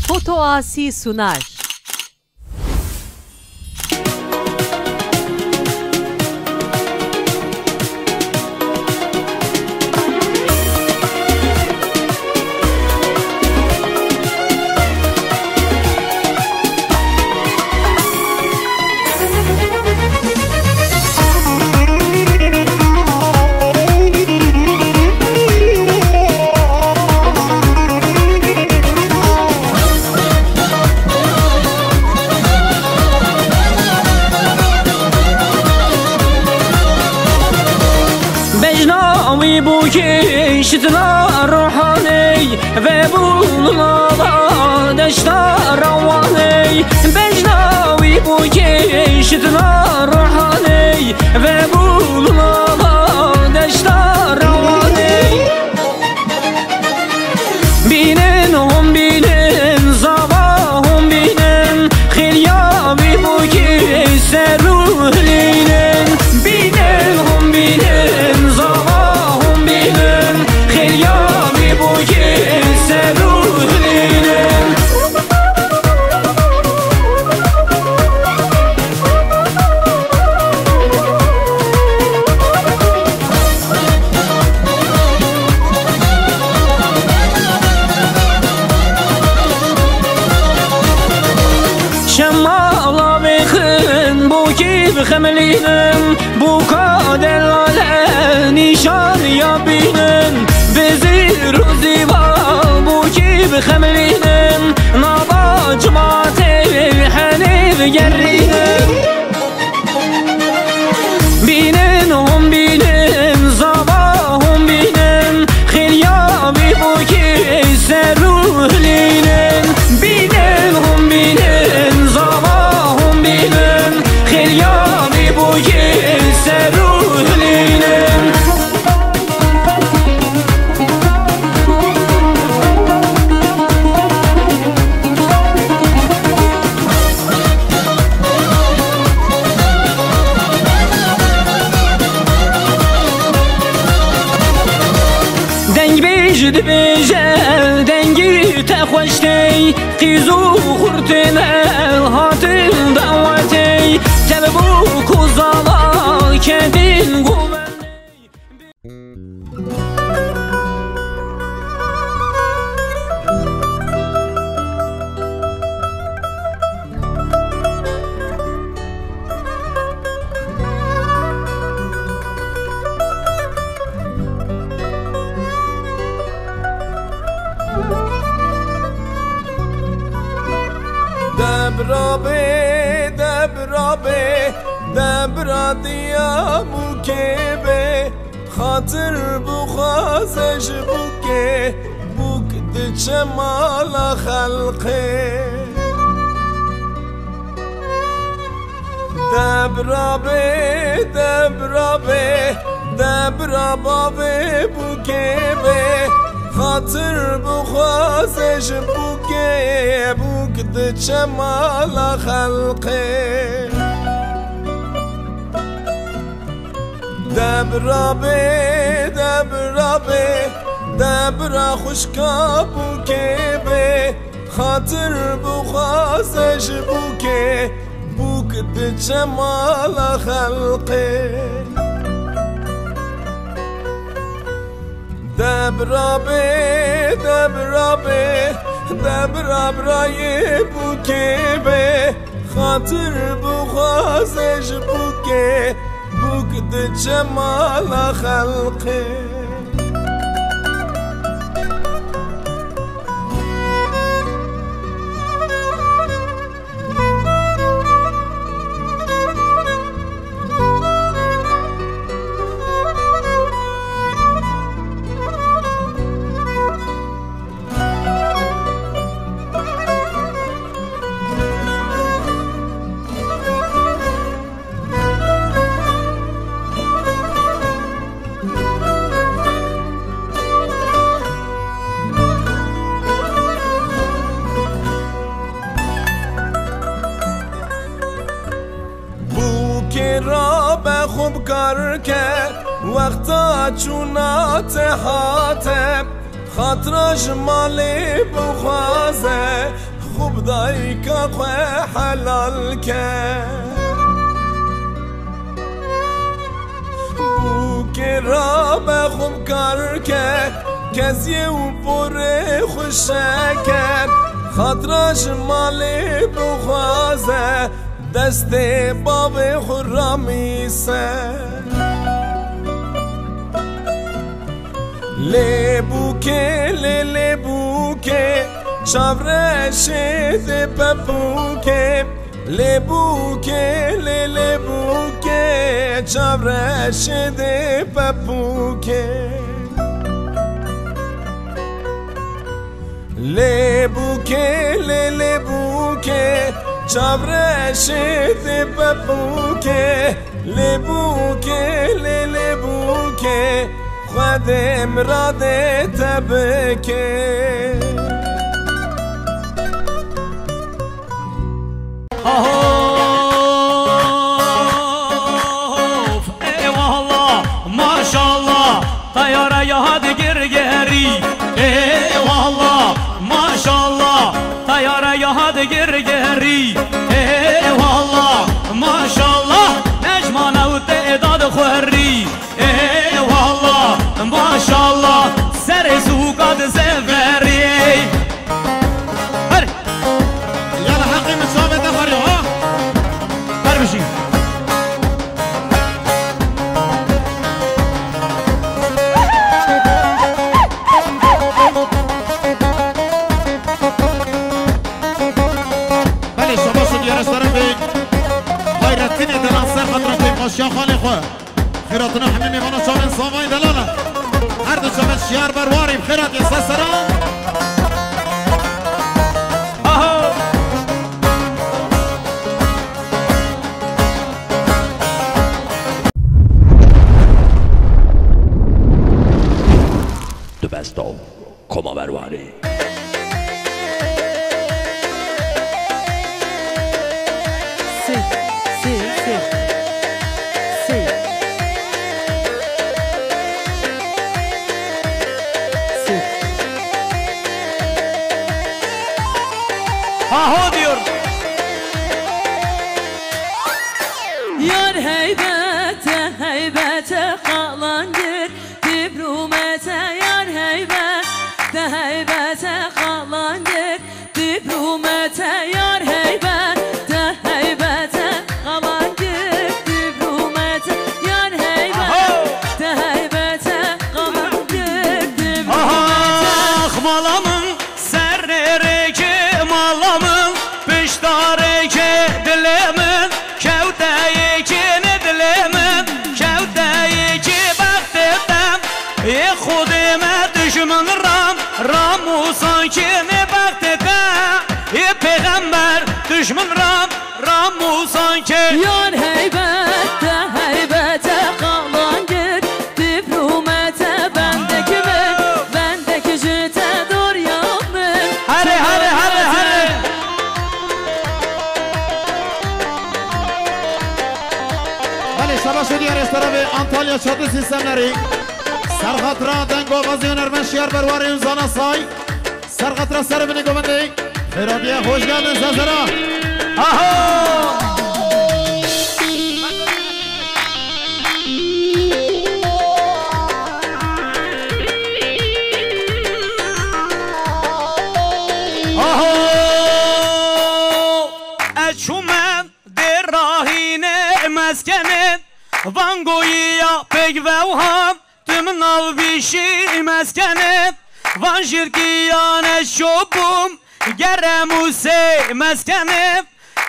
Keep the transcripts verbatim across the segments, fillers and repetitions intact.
Foto Asi sunar. Bejna wî bû kiştina ruhanê, vebûn nava deşta rawanê. Bejna wî bû kiştina ruhanê, vebûn nava deşta rawanê. Bînin hûn bînin, zava hûn bînin, xêliya wî bûkî ser û hilînin. Bînin hûn bînin, zava hûn bînin, xêliya wî bûkî ser û hilînin. Şemala vêxin bûkî bixemilînin, bûka delale nîşan ya bînin. Bi zîr û zîva bûkî bixemilînin, nava cimatê henê bigerînin. Bînin hûn bînin, zava hûn bînin, xêliya wî bûkî ser û hilînin. Bînin hûn bînin, zava hûn bînin, xêliya wî bûkî ser û hilînin. Dengbêj dibêje, dengî te xweş tey, qîz û xurtê me hatin dawetê, tev bû ku zala kedîn guvenê. Debra bê, debra bê, debra diya bûkê bê. Xatir bixwaze ji bûkê, bûk diçe mala xelqê. Debra bê, debra bê, debra bavê bûkê bê. Xatir bixwaze ji bûkê, bûk diçe mala xelqê. Debra bê, debra bê, debra xwişka bûkê bê. Xatir bixwaze ji bûkê, bûk diçe mala xelqê. Debra bê, debra bê, debra birayê bûkê bê. Xatir bixwaze ji bûkê, bûk diçe mala xelqê. Bûkê rabe xwe bi kar ke, wexta çûna te hate. Xatira ji malê bixwaze, Xwe bi dayika xwe helal ke. Bûkê rabe xwe bi kar ke. Keziyê û porê xwe şeke. Xatira ji malê bixwaze. Destê bavê xwe ramîse. Lê bûkê, lê lê bûkê, çavreşê dê pepûkê. Lê bûkê, lê lê bûkê, çavreşê dê pepûkê. Lê bûkê, lê lê bûkê, çavreşê dê pepûkê. Lê bûkê, lê lê bûkê, Xwedê miradê te bike. Of, eyvallah, maşallah, teyare ya digir gerî. Eyvallah, maşallah, teyare ya digir gerî. Eyvallah, maşallah, necmane û tê dad xwerî. Eyvallah, maşallah, serê sûka dizeverî. Her. Yala heqê min çavê te xwarî ha. Her bijî. Belê, şabaş û diyare şerefê Hayrettinê delan ser xatira kêfxweşiya xalê xwe. Xêratina hemî mêvana çavên savayî delal e. Her du çavên şiyar ber warî bi xêr hatiye ser seran. Aho! The best of Koma Berwarê. Sê, sê, sê. Sê. Sê. Aho diyor. Yar heybete, heybete kalangir. Dibrûmete yar heybet, te heybete qalangir. Dibrûmete yar heybet, te heybete qalangir. Dibrûmete yar heybet, Aho! Te heybete qalangir. Dibrûmete. Ax, mala min, serê rêkê mala min, pişta rêkê dilê min. Kewteyê kê ne dilê min, kewteyê kê bextê te. Ê Xwedê me dijmin ram, ram û sankê ne bextê te. Ê pêxember dijmin ram, ram û sankê. Yar heybet te heybete qalangir. Dibrûmete bendek min, bendek ji te doriya min. Here, here, here, here. Belê, şabaş û diyarê şerefê Antalya Çatı Sistemleri. Serxatira dengobazê hunermend şiyar berwarê û zana say. Serxatira serê binê govendê. Xêratiye, hoş geldin Sezera. Aho! Aho! Ez çûme dê rahîne meskenê, van goyî ya pêk vewhan. Tu min nav bîşî meskenê, van jirkiyan ez şo bûm, gerem û sê meskenê,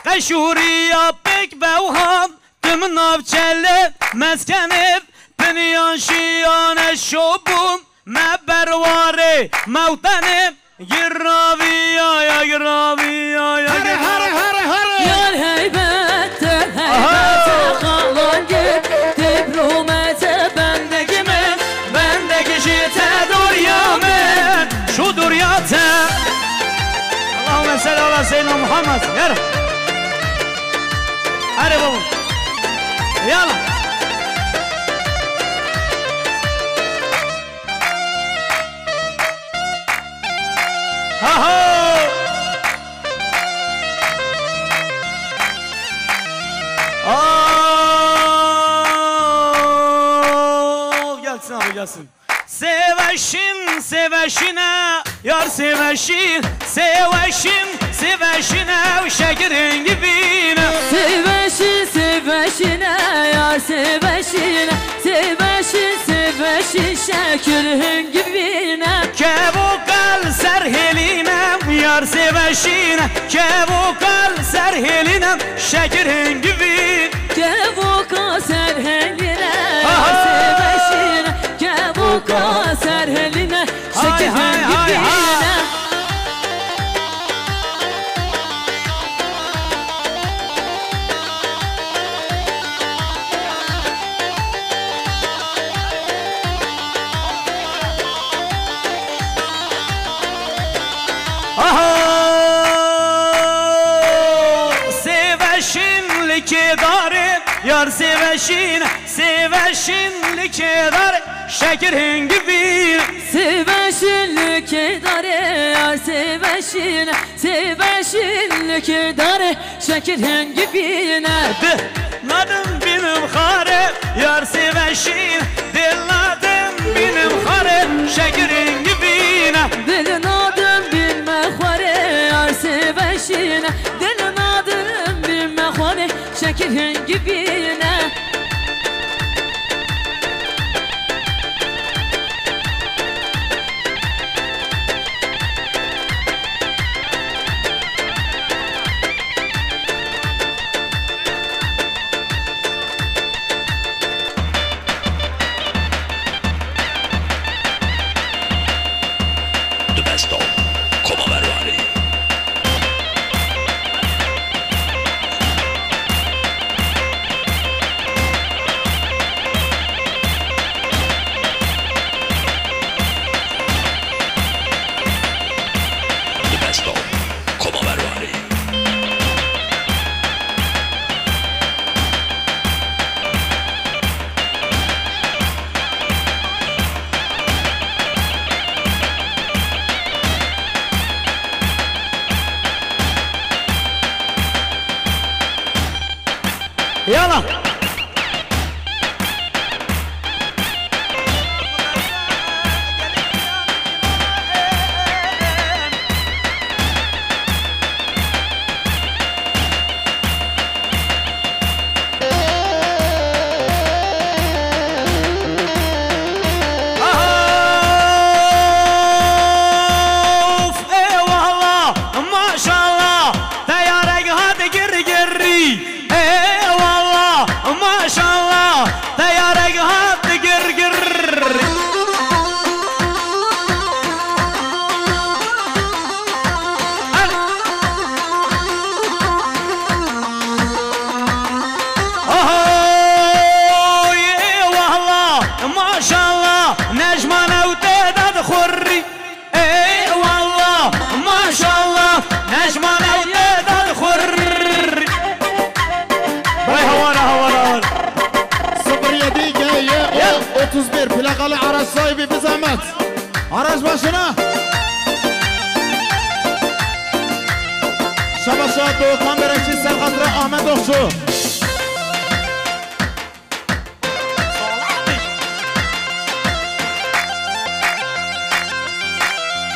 qeşûriya pêk vewhan, tu min nav çele meskenê, pinyan şiyan ez şo bûm, me berwarê mewtenê. Giraviya ya, giraviya ya, Here, here, here, here. Yar heybete, heybete Aha! Qalangir, dibrûmete bendek min, bendek ji te doriya min, şu doriya te. Allahümme salli ala seyyidina Muhammed. Yar. Here baba. Yala. Haho! Sêveşîn, sêveşîne, yar sêveşîn, sêveşîn, sêveşîne û şekirên givîne. Sêveşîn, sêveşîne, yar sêveşîne, sêveşîn, sêveşîn, şekirên givîne. Kevoka li ser hêlîne, yar sêveşîne, kevoka li ser hêlîne, şekirên givîne. Kevoka ser hêlîne, aha! Sêveşîne, kevoka ser hêlîne, hay, şekirên hay, hay, givîne. Aha! Sêveşîn li kêdarê, yar sêveşîn, sêveşîn li kêdarê, şekirên givîne. Sêveşîn li kêdarê, yar sêveşîn, sêveşîn li kêdarê, şekirên givîne. Dil nadim bînim xarê, yar sêveşîn, dil nadim bînim xarê, şekirên givîne. Dil nadim bînme xwarê, yar sêveşîne, dil nadim bînme xwarê, şekirên givîne. Dibeston, Koma Merwanê. Dibeston, Koma Merwanê. Yala. Of, eyvallah, maşallah, teyarek hat gir girî. Eyvallah, maşallah, teyarek hat gir gir. Ahoy, eyvallah, maşallah, Necman ew tê de dixurî. Eyvallah, maşallah, Necman ew tê de dixurî. Vay, hawara, hawara, hawara. Sıfır yedi G Y otuz bir plakalı araç sahibi, bir zahmet. Araç başına. Şaba şahat Doğukan Berekçi, Serhat ve Ahmet Okçu.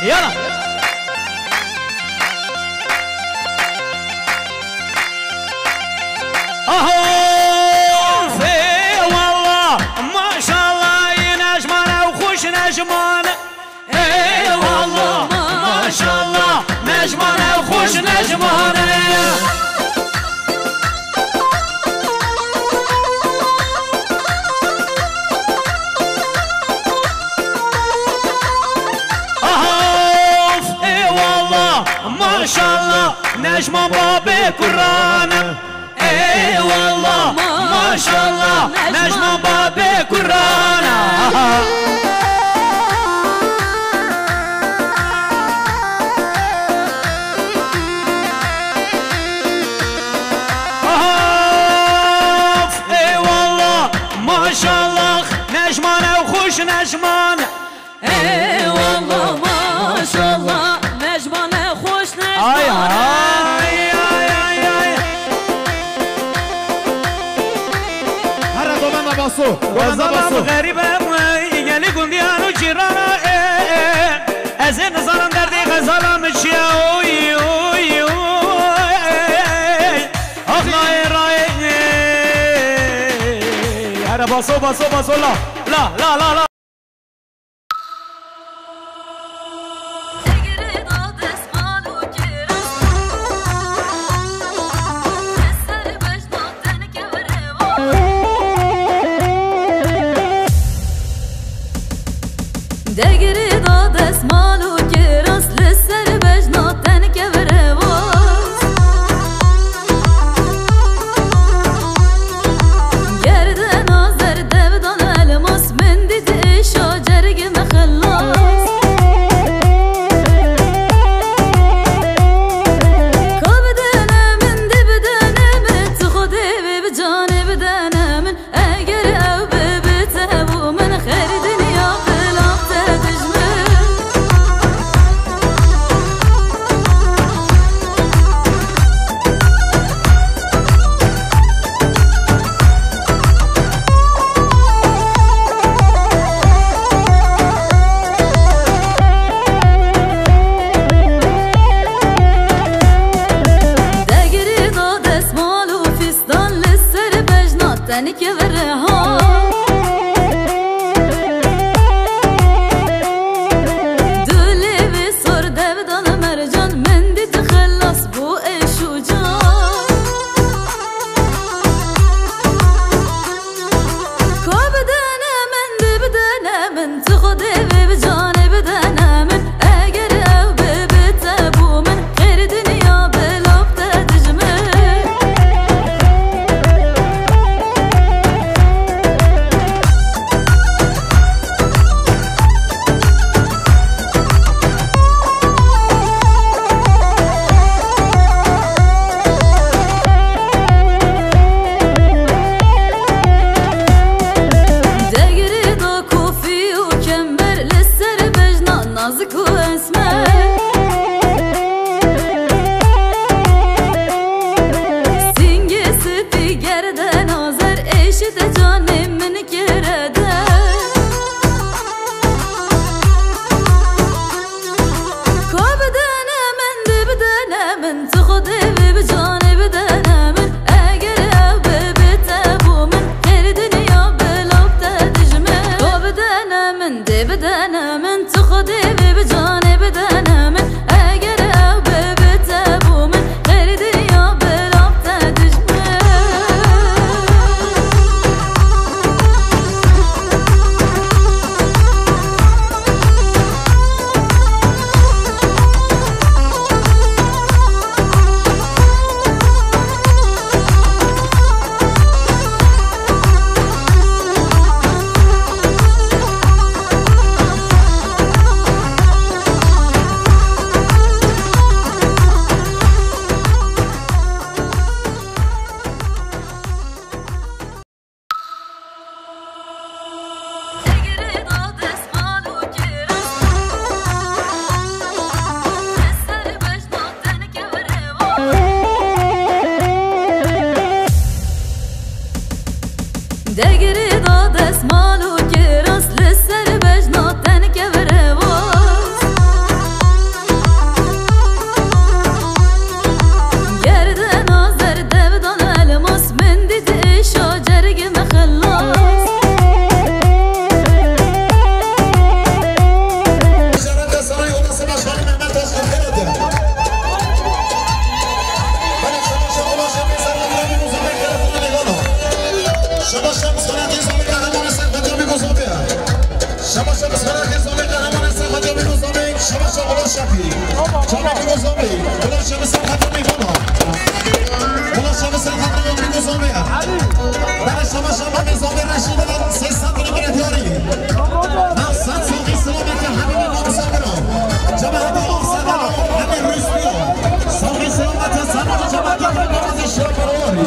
Yala. Aha! Eyvallah, maşallah, Necman ew xweş Necman. Eyvallah, maşallah, Necman ew xweş Necman e. Aha, eyvallah, maşallah, Necman babê kuran e. Eyvallah, maşallah, Necman babê kurana. Of, eyvallah, maşallah, Necman ew xweş Necman. Eyvallah, maşallah, Necman e xweş Necman e. Ay, ay, ay, ay, ay. Here govenda baso, govenda baso. Xerîb em, ey gelî gund. Cîrana ê, ez ê nizanim derdê xezala min çi ye, oy, oy, oy, ax la ê ra ê. Here baso, baso, baso la, la, la, la, la. Degirê da destmal û kiras li ser bejna tenke virevas. Gerdena zer devdan elmas min dît êşa cergê me xilas. Ka bidene min, dê bidene min, tu Xwedê wê bi canê bidene min. Eger ew bibe te bû min, xêr dinya bila te dijmin. Degirê da destmal û fîs Dan li ser bejna tenike vere ha. Du lêvê sor devdan mercan min dît xilas bû êş û can. Ka bidene min, dê bidene min, tu Xwedê wê bi canê bidene min. Eger ew bibe te bû min, xêr dinya bila te dijmin. Degirê da kofî û kember li ser bejna nazik û esmer. Singê spî gerdena zer êşî te canê min kire der. Ka bidene min, dê bidene min, tu Xwedê wê bi canê bidene min. Eger ew bibe te bû min, xêr dinya bila te dijmin. Ka bidene min, dê bidene min, tu Xwedê wê bi canê bidene min. Eger ew bibe te bû min, xêr dinya bila te dijmin. Degirê da destmal û kiras li ser bejna tenke virevas. Gerdena zer devdan elmas min dît êşa cergê me xilas. Ticarete Saray Odası Başkanı Mehmet Özgür Karaca. Bana şabaşa ulaşan insanlar bir uzun bekler. Şabaşa Muskanatî Zomî Kahramanê Serxwecamî Gozomî. Şabaşa Muskanatî Zomî Kahramanê Serxwecamî Gozomî. Şabaşa Ulaş Şapî. Çamekî Gozomî. Ulaş Şapî Serxwecamî Gozomî. Ulaş Şapî Serxwecamî Gozomî. Bana şabaşa Mamê Zomî Reşîd. Sêsed lira minnetdarî. Maqsed saxî selametê hemî Mem Sabir o. Cemaetê Oxsedano hemî Rûsya. Saxî selametê Seno cemaetê Xeybelê Şiraparwarî.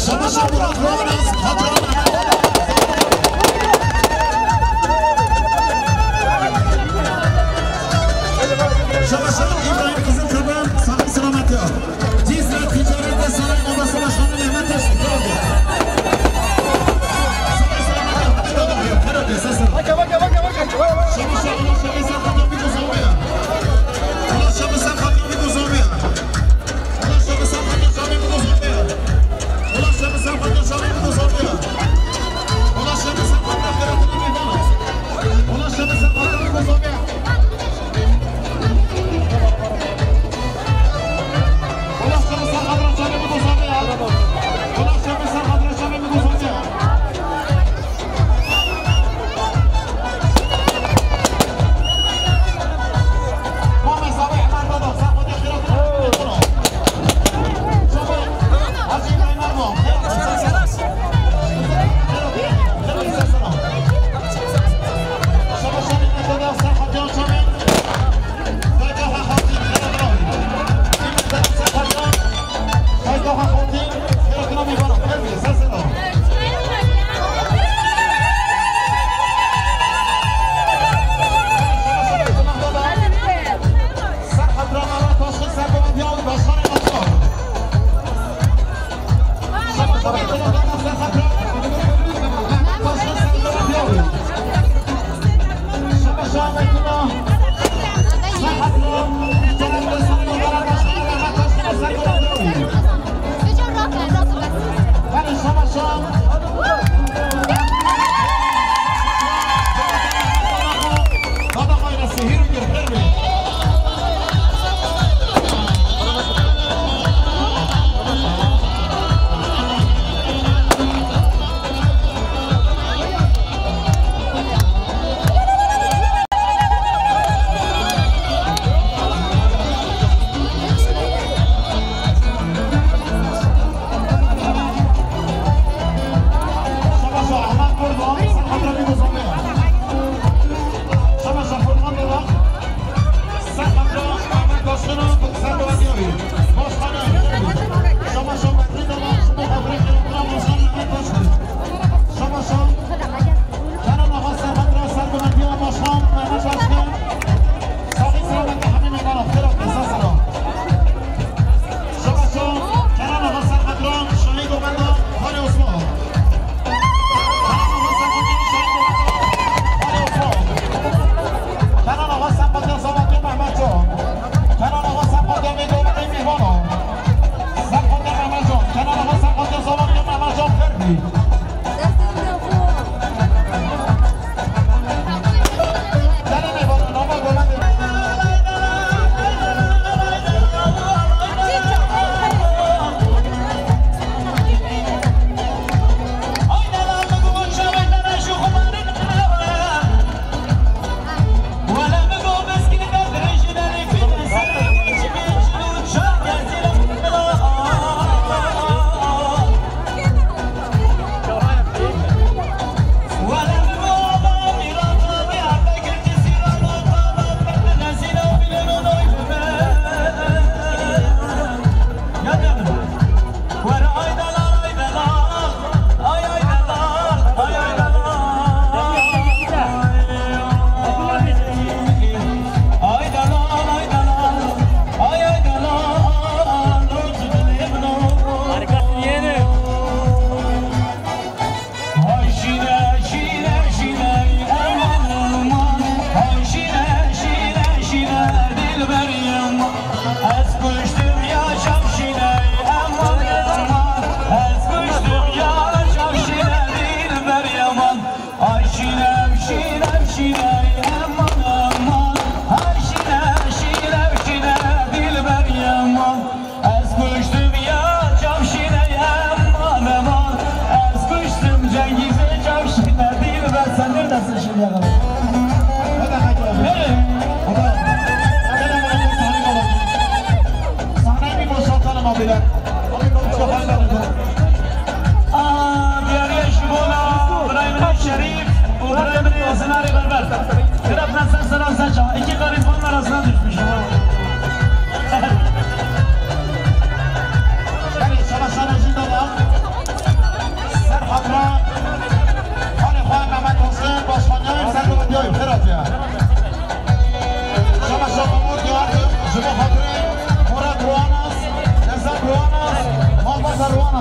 Şabaşa Murat Ronas, Hacı Ahmet. Şabaşa İbrahim Kızıltepe, saxî selametê. Cizre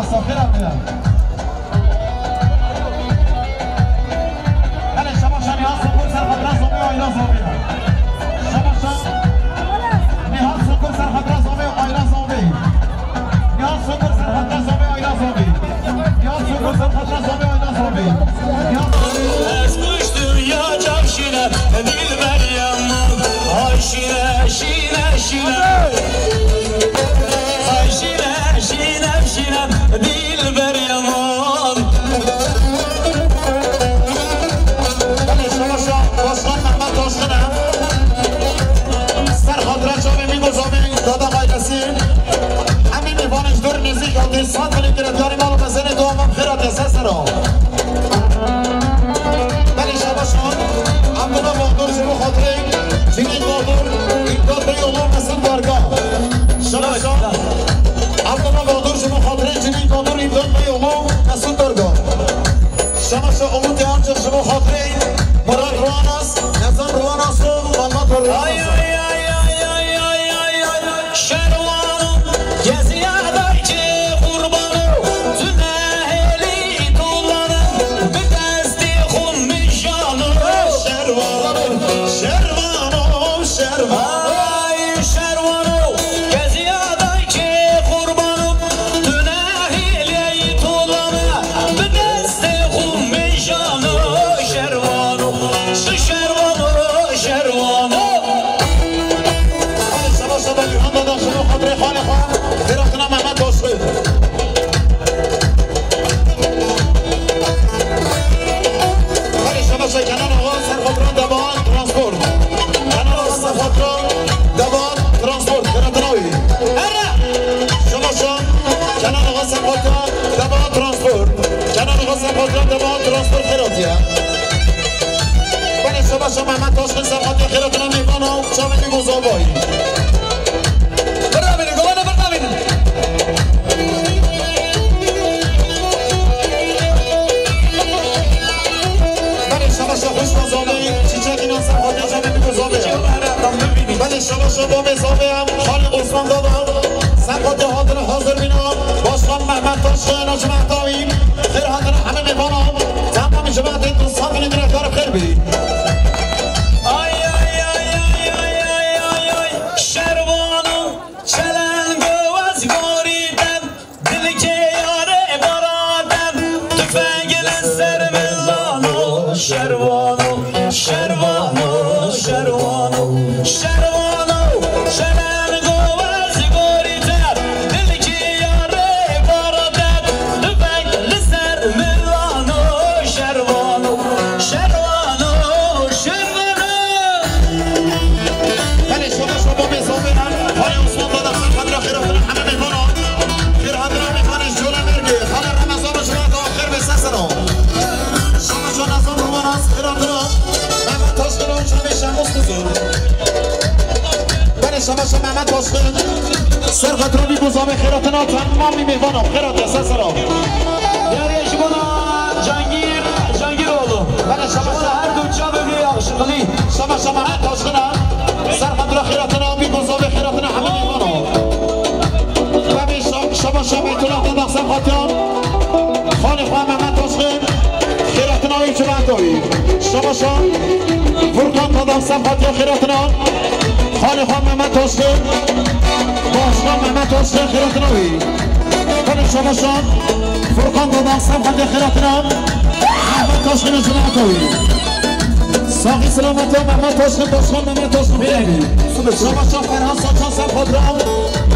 Safira bira. Hele şemaşa Nihal Sokur ser xatira Zomê, ayna Zomê. Şemaşa Nihal Sokur ser xatira Zomê, ayna Zomê. Nihal Sokur ser xatira Zomê, ayna Zomê. Nihal Sokur ser xatira Zomê, ayna Zomê. Nihal Ez kuştum ya çavşine, dilber yaman. Ay şine, şine, şine. Ay şine, şine, şine, dilber yaman. Belê şemaşa Başkan Mehmet Taşkın e. Ser xatira çavê Mîngo Zomê, dada ailesi. Hemî mêvanê ji dûr nêzîk hatî, sat hilê girêdayî mal û mezenê dua mam xêra te ser sera. Belê şemaşa Abdullah Bahadır ji bo xatirê cinî Bahadır, îmdat bey oğlu Mesut Darga. Şemaşa Abdullah Bahadır ji bo xatirê cinî Bahadır, îmdat bey oğlu Mesut Darga. Şemaşa Umut Yancı ji bo xatirê Murat Ruanas, Nezan Ruanas û Mamat Ruanas. Ay, ay, ay, ay, ay, ay, ay, ay, ay. Şerwano, geziya dayçê qurbano, tu nehêlî tolano, bi destê xwe mijano. Şerwano, şerwano, şerwano. Ay, şerwano, geziya dayçê qurbano, tu nehêlî tolano, bi destê xwe mijano. Şerwano, şerwano, şerwano. Şaba şaba Gülhan dada, şaba xatirê xalê xwe, xêratina Mehmet Taşkın. Hadi şaba şaba Kenan Ağa, ser xatira Deban Transport. Kenan Ağa, ser xatira Deban Transport, xêratina wî. Here! Şaba şaba Kenan Ağa, ser xatira Deban Transport. Kenan Ağa, ser xatira Deban Transport, xêratiye. Belê şaba şaba Mehmet Taşkın, ser xatira xêratina mêvana, çavê Mîngo Zomê. Berdamînin, govana berdamînin. Belê şaba şaba Xwişka Zomê, çîçek înan ser xatira çavê Mîngo Zomê. Belê şaba şaba Zomê, Zomê em, Xalid Osman Dada, ser xatira hatine hazir bîna, Başkan Mehmet Taşkın, Hacı Mehtavi, xêr hatine hemî mêvana, temamî cemaetê tu safine girêdayî xêr bî. Ay, ay, ay, ay, ay, ay, ay, ay. Şerwano, çelengo ez gorî dem, dilkê yarê bara dem, tufeng li ser milano. Şerwano, şerwano, şerwano. Şerwano, çelengo ez gorî dem, dilkê yarê bara dem, tufeng li ser milano. Şerwano, şerwano, şerwano. Belê şaba şaba Zomê em, Xalê Osman Dada, ser xatira xêratina hemî mêvana. Xêr hatine mêvanê ji Colemêrgê, Xalê Remezan û ji me xêr bê ser sera. Şaba şaba Nezan Ruanas, xêratina Mehmet Taşkın û çavê Şemus Kuzur. Belê şaba şaba Mehmet Taşkın, ser xatira Mîngo Zomê, xêratina temamî mêvana, xêratiye ser sera. Diyarê ji bona Cangîr, Cangîroğlu. Belê şaba şaba her du çavê wî aşiqilî. Şaba şaba Mehmet Taşkın a, ser xatira xêratina Mîngo Zomê, xêratina hemî mêvana. Belê şa-, şaba şaba Beytullah Dada, ser xatira xalê xwe Mehmet Taşkın, xêratina wî, cemaeta wî. Şaba şaba Furkan Dada, ser xatira xêratina xalê xwe Mehmet Taşkın, Başkan Mehmet Taşkın, xêratina wî. Belê şaba şaba Furkan Dada, ser xatira xêratina Mehmet Taşkın, cemaeta wî. Saxî selamet ya Mehmet Taşkın, Başkan Mehmet Taşkın. Şaba şaba Ferhan Saçan, ser xatira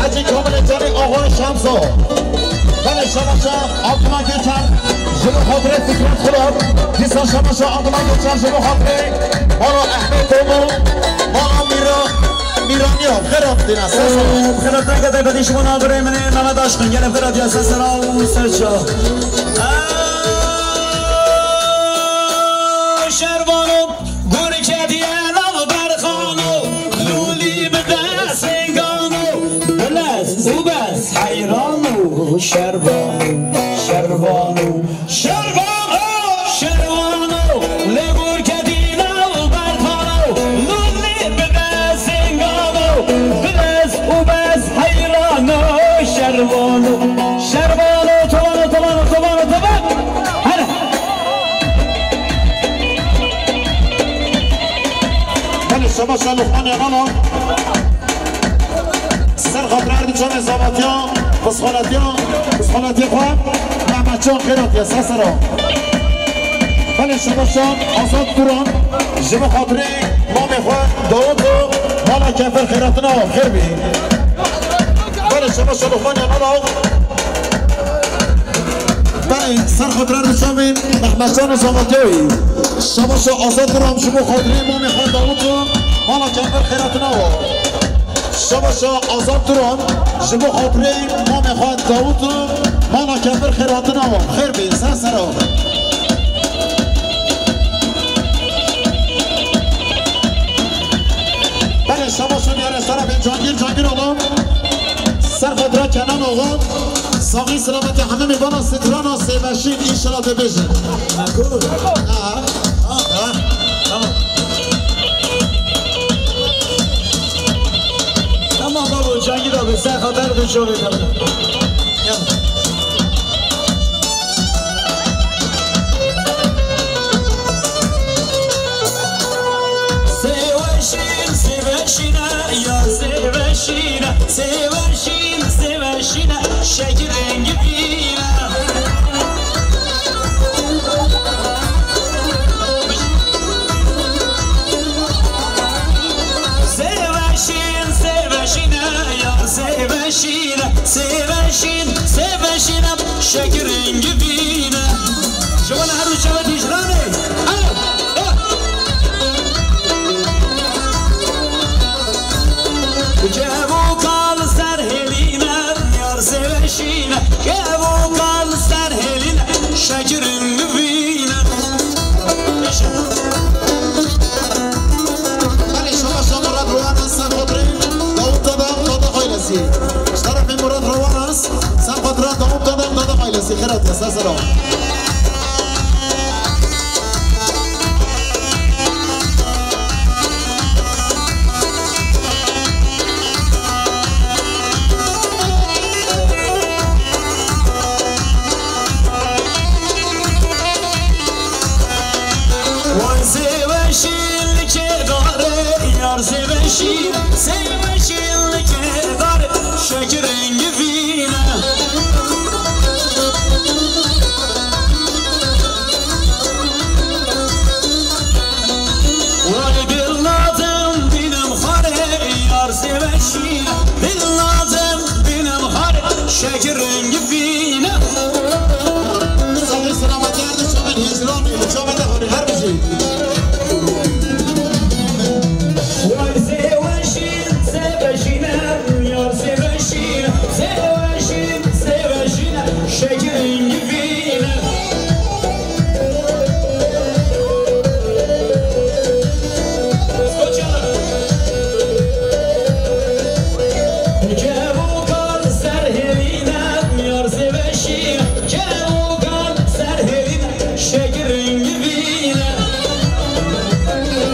Hacı Kamil Canî, Ağa Şemsa. Belê şaba şaba Abdullah Göçer, ji bo xatirê Fikret Kular. Dîsa şaba şaba Abdullah Göçer, ji bo xatirê Mala Ehmed Tomul, Mala Mîra, Mîraniya, xêr hatine, ser sera. Xêr hatine, taybetî ji bo navbirê min ê Mehmet Aşkın, gelek xêr hatiye, ser sera û ser çav. Şervano, gur kediye nav berxano, lûlî bide singano, bilez û bez heyrano. Şervano, şervano, şervano, şervano, lê gur kediye nav berxano, lûlî bide singano, bilez û bez heyrano. Şervano, şervano, to Luqman Yanalo. Ser xatirê her du çavê zavatiya, pisxoletiya, pisxoletiya xwe, Mehmetcan Xêratiye, ser sera. Belê şebaşa Azad Duran, ji bo xatirê mamê xwe Dawud û mala Kefer xêratina xêr bî. Belê şebaşa Luqman Yanalo. Belê, ser xatirê her du çavên Mehmetcan û Zavatiyayî. Şebaşa Azad Duran ji bo xatirê mamê xwe Dawud û mala Kefer xêratina wan. Şebaşa Azad Duran ji bo xatirê mamê xwe Dawud û mala Kefer xêratina wan. Xêr bê, ser sera. Belê, şebaşa diyare sera bê Cangîr, Cangîr oğlum. Ser xatirê Kenan oğlum. Saxî selametê hemî mêvana Strana Sêveşîn, înşallah dibêjin. Mekûr. Ha. Ha. Ha. Tamam. Tamam babo, Cangîr abi, ser xatirê du çavê. Gel. Sêveşîn, sêveşîne, ya sêveşîne, sêveşîn, sêveşîne, şekirîn gibîne. Sêveşîn, sêveşîne, ya sêveşîne, sêveşîn, sêveşîne, şekirîn gibîne. Ji wan her û çawa tîjranê. Kevo kal ser hêlîne, yar sêveşîne. Kevo kal ser hêlîne, şekirîn gibîne. Belê, şebaşa Murat Rowanas, ser xatirê Dawud Dadaq, Dadaq ailesi. Ji tarafê Murat Rowanas, ser xatirê Dawud Dadaq, Dadaq ailesi. Xêratiye, ser sera. Wan sêveşîn li kêdarê, yar sêveşîn, sêveşîn li kêdarê, şekirîn gibîne. Way dil nadim bînim xwarê, yar sêveşîn, dil nadim bînim xwarê, şekirîn gibîne. Saxî selametê her du çavên hicranê, li çavê de xwarê, her bijî. Way sêveşîn, sêveşîne, yar sêveşîn, sêveşîn, sêveşîne, şekirîn gibîne. Kevo kal ser hêlîne, yar sêveşîne. Kevo kal ser hêlîne, şekirîn gibîne.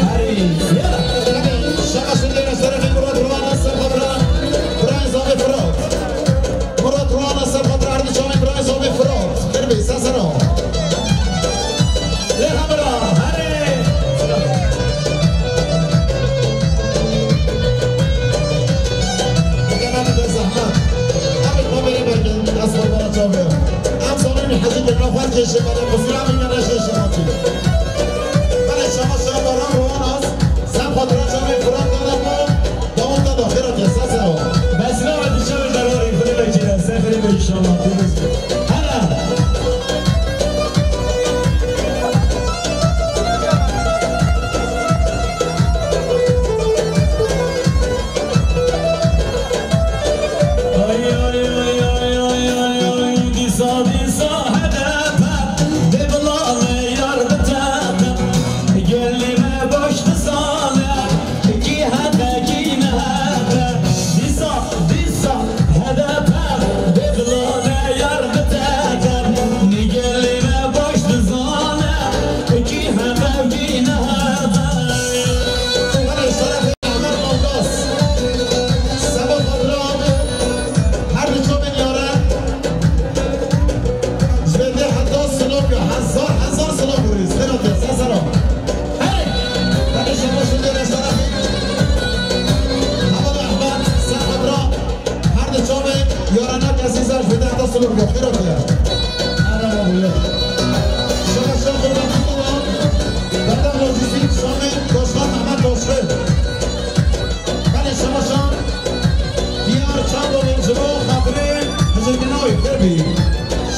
Herî, ya. Şaka şindê re serefî Murat Rowana ser xwe bira. Birayên Zavê Firat. Murat Rowana ser xwe bira, her du çavên birayên Zavê Firat. Xêr bê, ser sera. Lê hemra, herê. Dikene bide zehmet. Em ê xwe bêrê berkin, ez qurbana çavê. Em zanîn hezî kirina xwe kêşê me, lê qusîra min ne şêşe hatî. Belê şema şema Baran Rowanas, sen xwe dira çavê Firat dana xwe. Dawam da da, xêra ke, ser sera. Mesela ve dişarı zararı, fırına kira, seferi ve inşallah, temiz. Hala. Ay, ay, ay, disa, disa, hedefe, de bila Şabaş, şabaş, Dadaq Lojîstîk, Şamê Başkan Mehmet Taşkır. Belê şabaşa Diyar Çandolê ji bo xatirê Hicrgina wî xêr bî.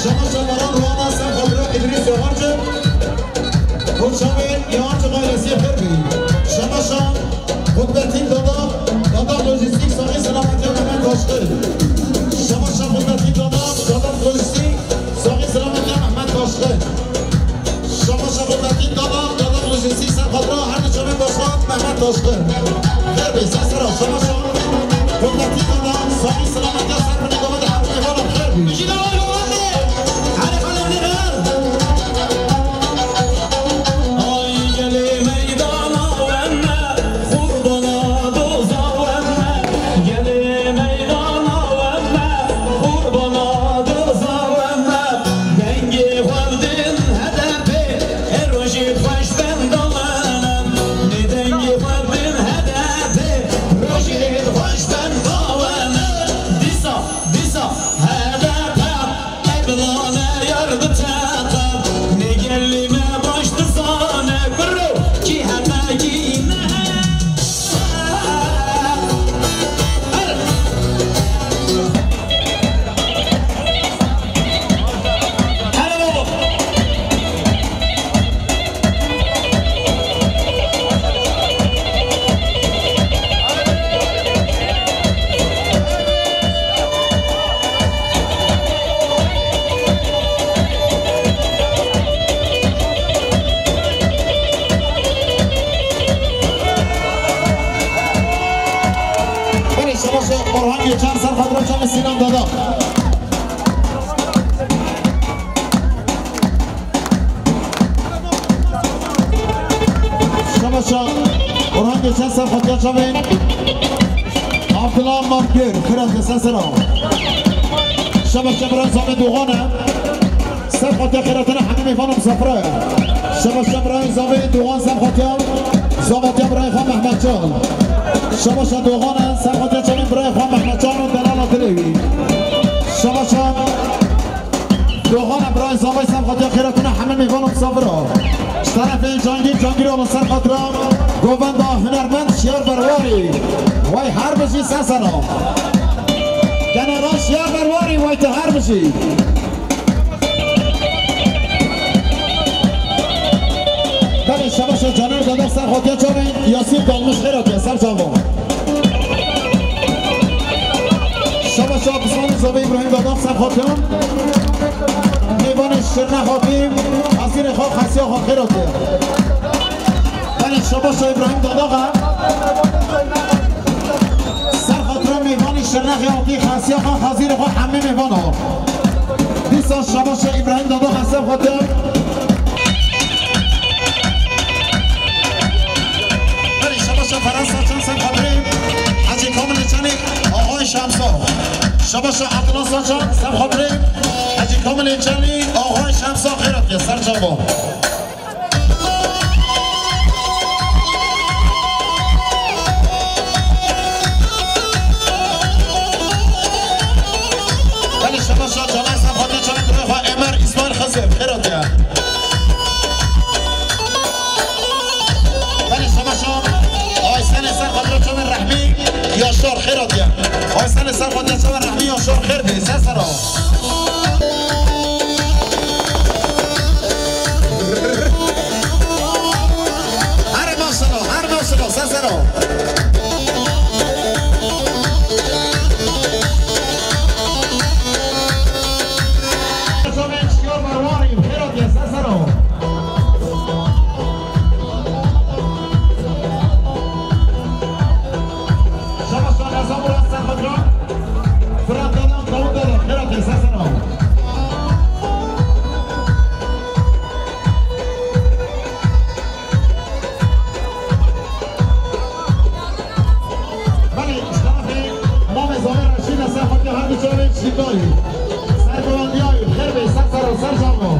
Şabaşa Baran Ruhana ser xatira Îdrîs Yabancı û çavê Yabancı ailesî xêr bî. Şabaşa Qutbetîn Dadaq, Dadaq Lojîstîk, saxî selametiya Mehmet Taşkır. Şabaşa Qutbetîn Dadaq, Dadaq Lojîstîk, saxî selametiya Mehmet Taşkır. Şabaşa Qutbetîn Dadaq, Dadaq Lojîstîk ser xatira her du çavên başkan Mehmet Taşkır. Xêr bê, ser sera, şabaşa Qutbetîn Dadaq, saxî selametiya ser binê gava de her binê gava xêr bê. Ay gelê meydana weme, qurbana doza weme. Gelê meydana weme, qurbana doza weme. Dengê xwe bidin H D P, e rojê xweş benda weme. Nê dengê xwe bidin H D P, rojê xweş benda weme. Dîsa, dîsa, H D P. Eblane yar bi teqe, ne gelî me baş dizane, kuro kî heme kî ne. Belê şabaş e, Orhan Geçer ser xatira çavê Sinan Dadaq. Şabaşa Orhan Geçer ser xatiya çavê Abdullah Mamgir, xêr hatiye ser sera. Şabaşa Birayê Zavê Doğan e, ser xatiya xêr hatina hemî mêvan û misafira. Şabaşa Birayê Zavê Doğan ser xatiya, zavatiya birayê xwe Mehmetcan. Şabaşa Doğan e, ser xatiya çavê birayê xwe Mehmetcan û delala dilê wî. Şabaşa Doğana Birayê Zavê ser xatiya xêr hatina hemî mêvan û misafira. Ji terefê Cangîr, Cangîr Oğlu ser xatira govenda hunermend Şiyar Berwarî. Wey her bijî ser sera. General Şiyar Berwarî, wey tu her bijî. Belê şabaşa Caner Dadaq ser xatiya çavê Yasîn Dalmiş xêr hatiye ser çavan. Şabaşa Abdulsamet Zavê Îbrahîm Dadaq ser xatiya mêvanê şirne hatî, hezîrê xwe, xesiya xwe xêr hatiye. Belê şabaşa Îbrahîm Dadaq e. Ser xatira mêvanê şirnexê hatî, xesiya xwe, hezîrê xwe hemî mêvan e. Dîsa şabaşa Îbrahîm Dadaq e ser xatiya. Belê şabaşa Ferhat Saçan ser xatirê Hecî Kamilê Çelî, Axayê Şemsa. Şabaşa Abdullah Saçan ser xatirê Hecî Kamilê Çelî, Axayê Şemsa xêr hatiye ser çavan. Belê şabaşa Caner ser xatiya çavê birayê xwe Emer Îsmaîl Xizir xêr hatiye. Belê şabaşa Aysenê ser xatira çavê Rehmî Yaşar xêr hatiye. Aysenê ser xatiya çavê Rehmî Yaşar xêr bê, ser sera. Her maşallah, her maşallah, ser sera. Şabaş, şabaş, Ezan Murat ser xwe giran. Firat Dadan, Dawud Dadan, xêr hatiye, ser sera. Belê, ji tarafê Mamê Zavê Reşîd e, ser xwe giran, her du çavên şîndayî. Ser govendiyayî, xêr bê, ser sera, ser çavan.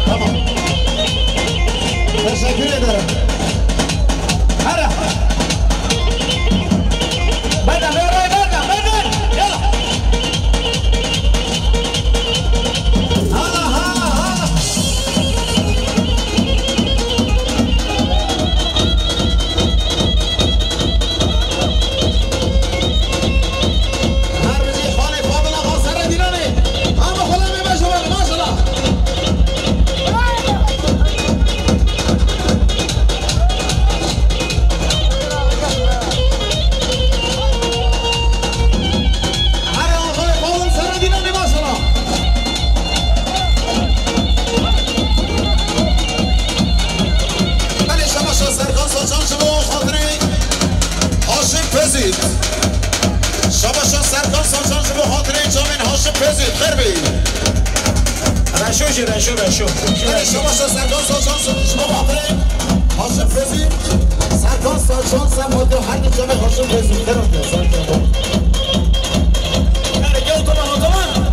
Tamam. Teşekkür ederim. Hadi. Benden, benden, benden, benden. Yalla. Hala, hala, hala. Her bijî xalê Fadil Axa Seredînanê. Ama xwela me beşe were, maşallah. Her axayê Fadil Seredînanê, maşallah. Belê, şabaşa Serkan Saçan ji bo xatirê Haşim Pezît. Şabaşa Serkan Saçan ji bo xatirê camên Haşim Pezît. Xêr bî. Reşo jî, reşo, reşo. Belê, şabaşa Serkan Saçan ji bo xatirê Haşim Pezît. Serkan Saçan, sen madde her di camê Haşim Pezît. Xêr hatin, Serkan. Gel, gel, otoban, otoban.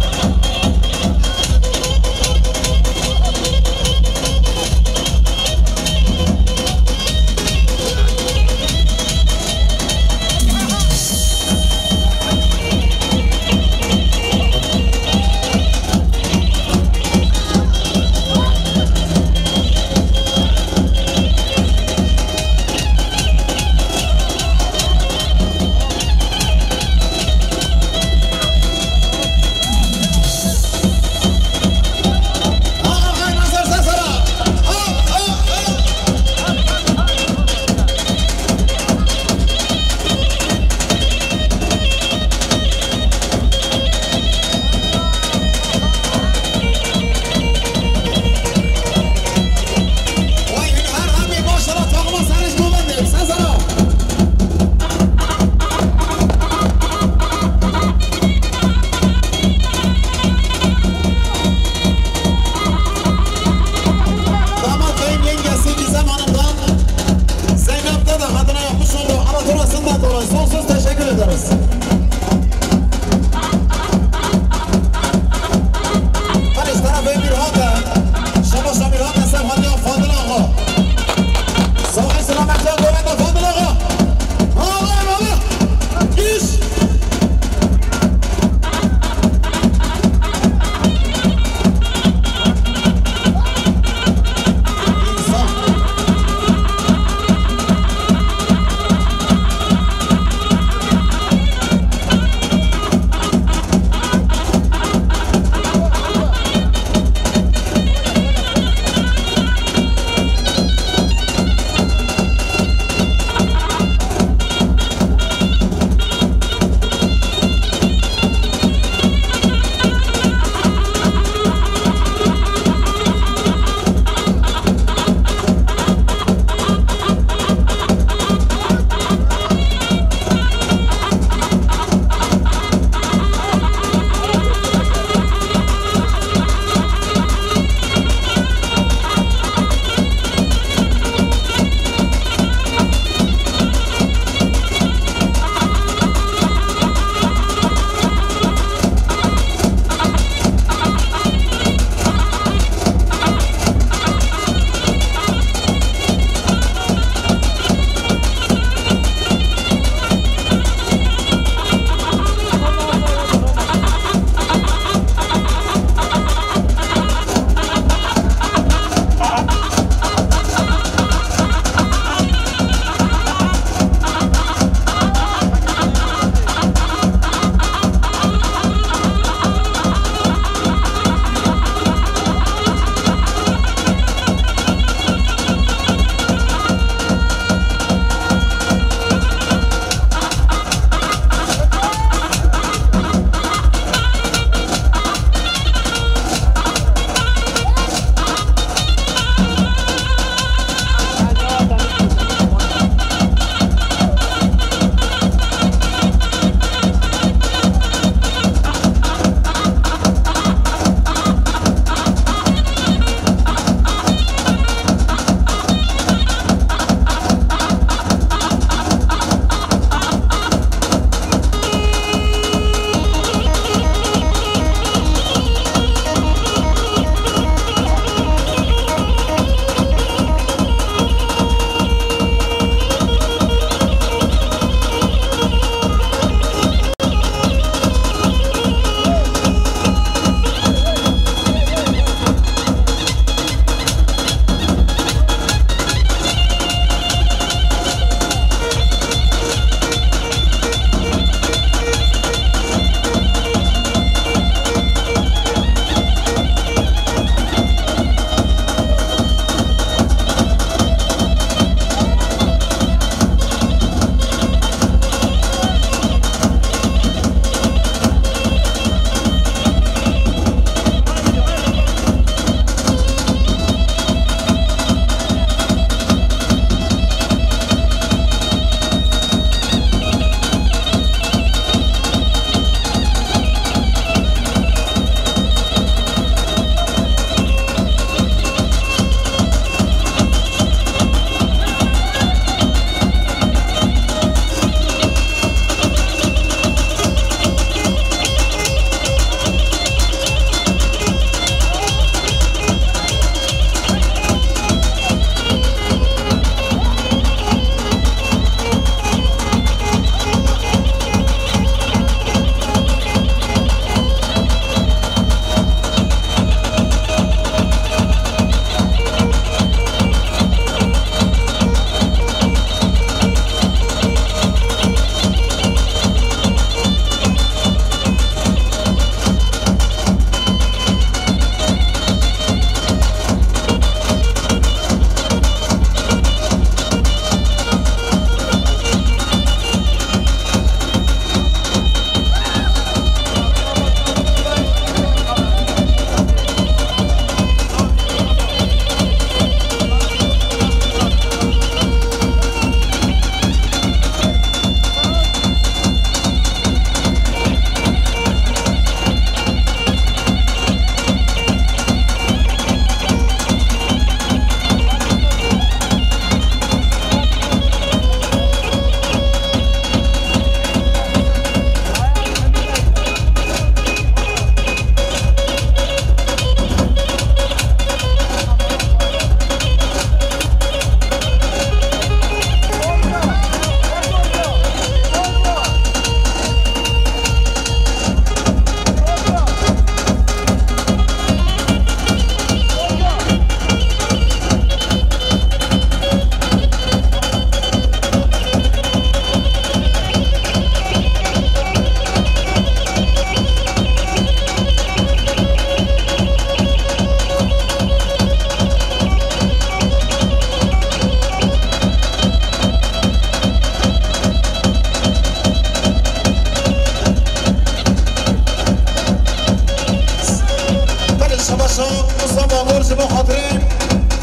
Şabaş Musa Badur ji bo xatirê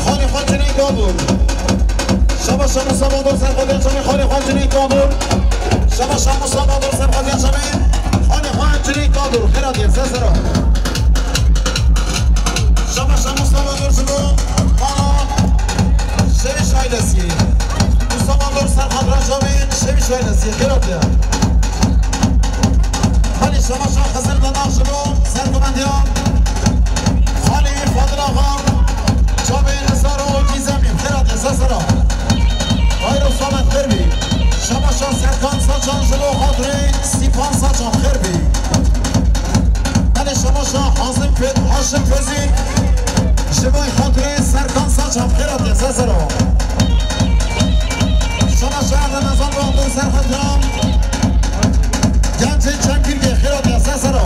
xalê xwe Cüneyt Badur. Şabaş Musa Badur ser xwe dê çavê xalê xwe Cüneyt Badur. Şabaş Musa Badur ser xwe dê çavê xalê xwe Cüneyt Badur. Xêr hatiye, ser sera. Şabaş Musa Badur ji bo mala Şeviş ailesî. Musa Badur ser xatira çavê Şeviş ailesî. Xêr hatiye. Belê şabaş Xizir Dadak ji bo sergovendiya xalê wî Fadil Axa, çavê Nizar û Gîzemî. Xêr hatiye, ser sera. Xeyr û selamet, xêr bî. Şabaş Serkan Saçan ji bo xatirê Sîpan Saçan, xêr bî. Belê şabaş Hazim Fe-, Haşim Fezî ji bo xatirê Serkan Saçan. Xêr hatiye, ser sera. Şabaş Remezan Bahadır ser xatira Gencê Çemkirgê. Xêr hatiye, ser sera.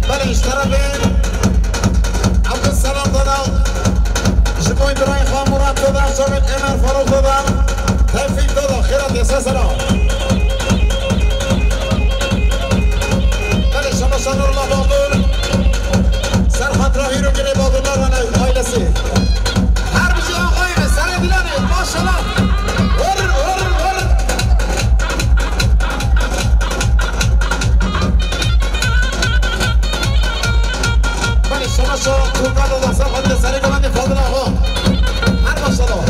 Belê, ji terefê Abdulselam Dada, ji bo birayê xwe Murat Dada, çavê Emer Faruk Dada, Tevfîk Dada, xêr hatiye, ser sera. Belê, şabaş Nurullah Bahadır, ser xatira hîrogirê Bahadırlar ve ailesi. Her bijî axayê me, serê dilanê, maşallah. Hur, hur, hur. Belê, şabaş Turka Dada, ser xatira serê govendê Fadil Axa. Her maşallah.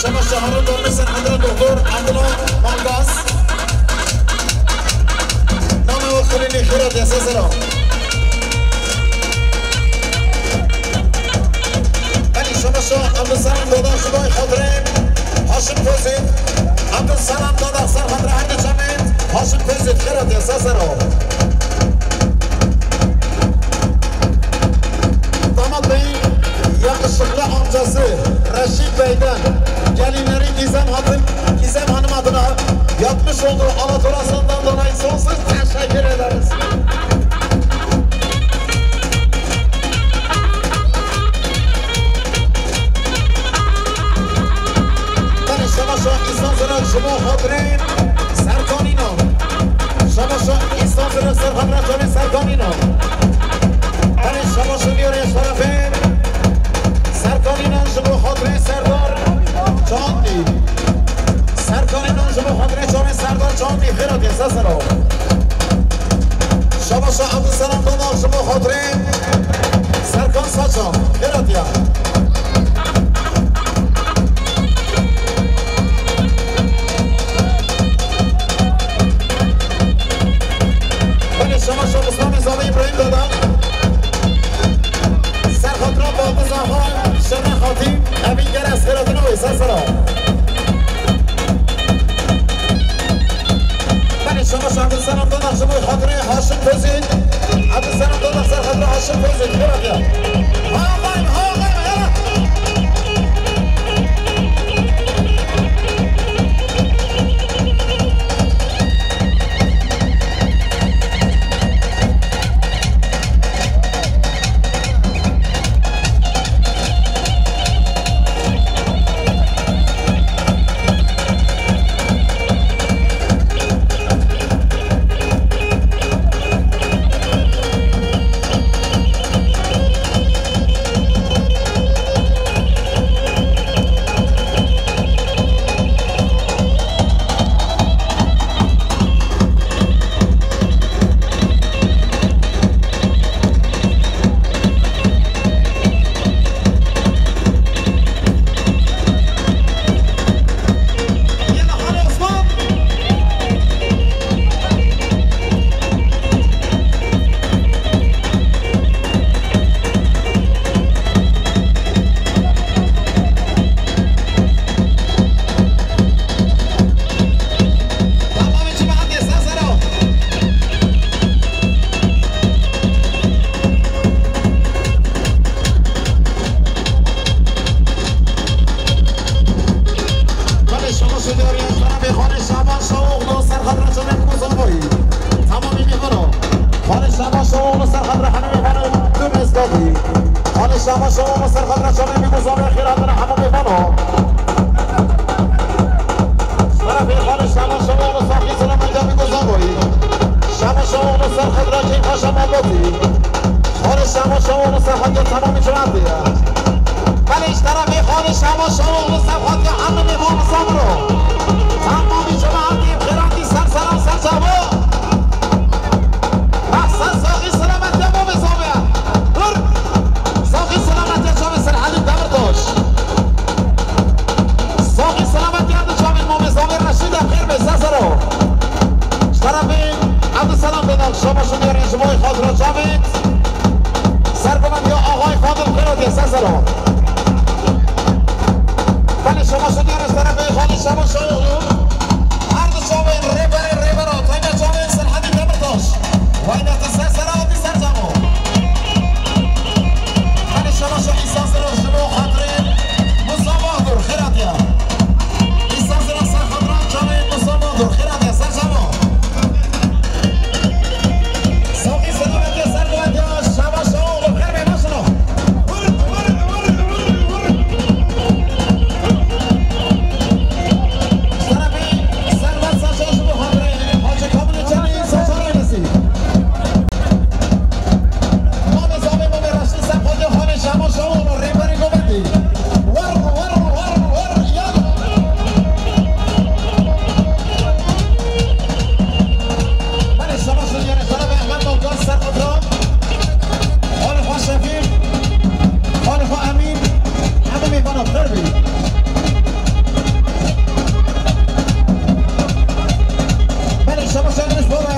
Şabaş Harun Dormî ser xatira Doktor Abdullah Malbaz. Namê we xwînê xêr hatiye, ser sera. Belê şabaş Abdulselam Dada ji bo xatirê Haşim Fozî. Abdulselam Dada ser xatira her du çavê Haşim Fozî. Xêr hatiye, ser sera. Damat Bey'in yakışıklı amcası Reşit Bey'den gelinleri Gizem Hanım, Gizem Hanım adına yapmış olduğu alatorasyondan dolayı sonsuz teşekkür ederiz. Belê şabaş Îhsan Zirak ji bo xatirê Serkan Înan. Şabaş Îhsan Zirak ser xatira çavê Serkan Înan. Belê şabaş diyarê şerefê Serkan Înan ji bo xatirê Serdar Çandî. Serkan Înan ji bo xatirê çavê Serdar Çandî. Xêr hatiye, ser sera. Şabaş Abdulselam Dada ji bo xatirê Serkan Saçan. Xêr hatiye. Belê şabaş Mustamê Zavê Îbrahîm Dada. Ser xatira Baldiz Axa, Şirne Xatî, Evîn Geres, xêr hatin wê, ser sera. Belê şabaş Abdulselam Dada ji bo xatirê Haşim Fozî. Abdulselam Dada ser xatira Haşim Fozî. Xêr hatiye. Aferin, aferin, hele. Şama Şamoğlu ser xatir hemî mêvanê tu mêzgavî. Xalê Şama Şamoğlu ser xatir çavê Mîgozavê xêr hatin hemû mêvano. Şerefê Xalê Şama Şamoğlu saxî selametiya Mîgozavoyî. Şama Şamoğlu ser xatir keyfa Şama Lotî. Xalê Şama Şamoğlu ser xatir temamî cemaetê ye. Belê ji terefê Xalê Şama Şamoğlu ser xatir hemî mêvan Mizaviro. Temamî cemaetê xêratî ser seran ser çavo. Behsa saxî selametiya Mamê Zavê. Dur. Saxî selametiya çavê Serhedî Demirtaş. Saxî selametiya di çavên Mamê Zavê Reşîd e xêr be ser sero. Ji terefê Evdiselam Dêdal Şama Şudiyarê ji bo xatira çavê. Serguvendiya Axayê Fadil xêr hatiye ser sero. Belê Şama Şudiyarê ji terefê Xalê Şama Şamoğlu. Her du çavên rêberê rêbera tayna çavên Serhedî Demirtaş. Wayne tu ser sera hatî ser camo. Belê Şama Şo Îsa Zira ji bo xatirê Musa Bahadur xêr hatiye. Îsa Zira ser xatira çavên Musa Bahadur xêr hatiye ser camo. Saxî selametiye ser guhetiya Şama Şamoğlu xêr be maşallah. Şerefê Servet Saçar ji bo xatirê Hacı Kamilê Çelî Saçar ailesi. Mamê Zavê Mamê Reşîd Sefxoyê Xanê Şama Şamoğlu rêberê govendî. Wer, wer, wer, wer, yal. Belê Şama Şudiyarê şerefê Ehmed Balkan ser xatir. Xalê xwe Şefîq, xalê xwe Emîn, hemû mêvana xêr bî. Belê Şama Şudiyarê ji bo we.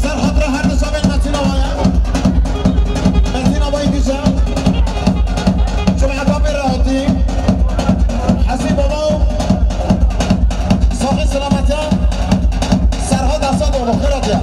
Ser xatira her du çavên Metîna we ye. Metîna we dîje. Çûme Ebabê re hatî. Hesî Baba û Saxî selametiya Serhat Asadoğlu xêr hatiye.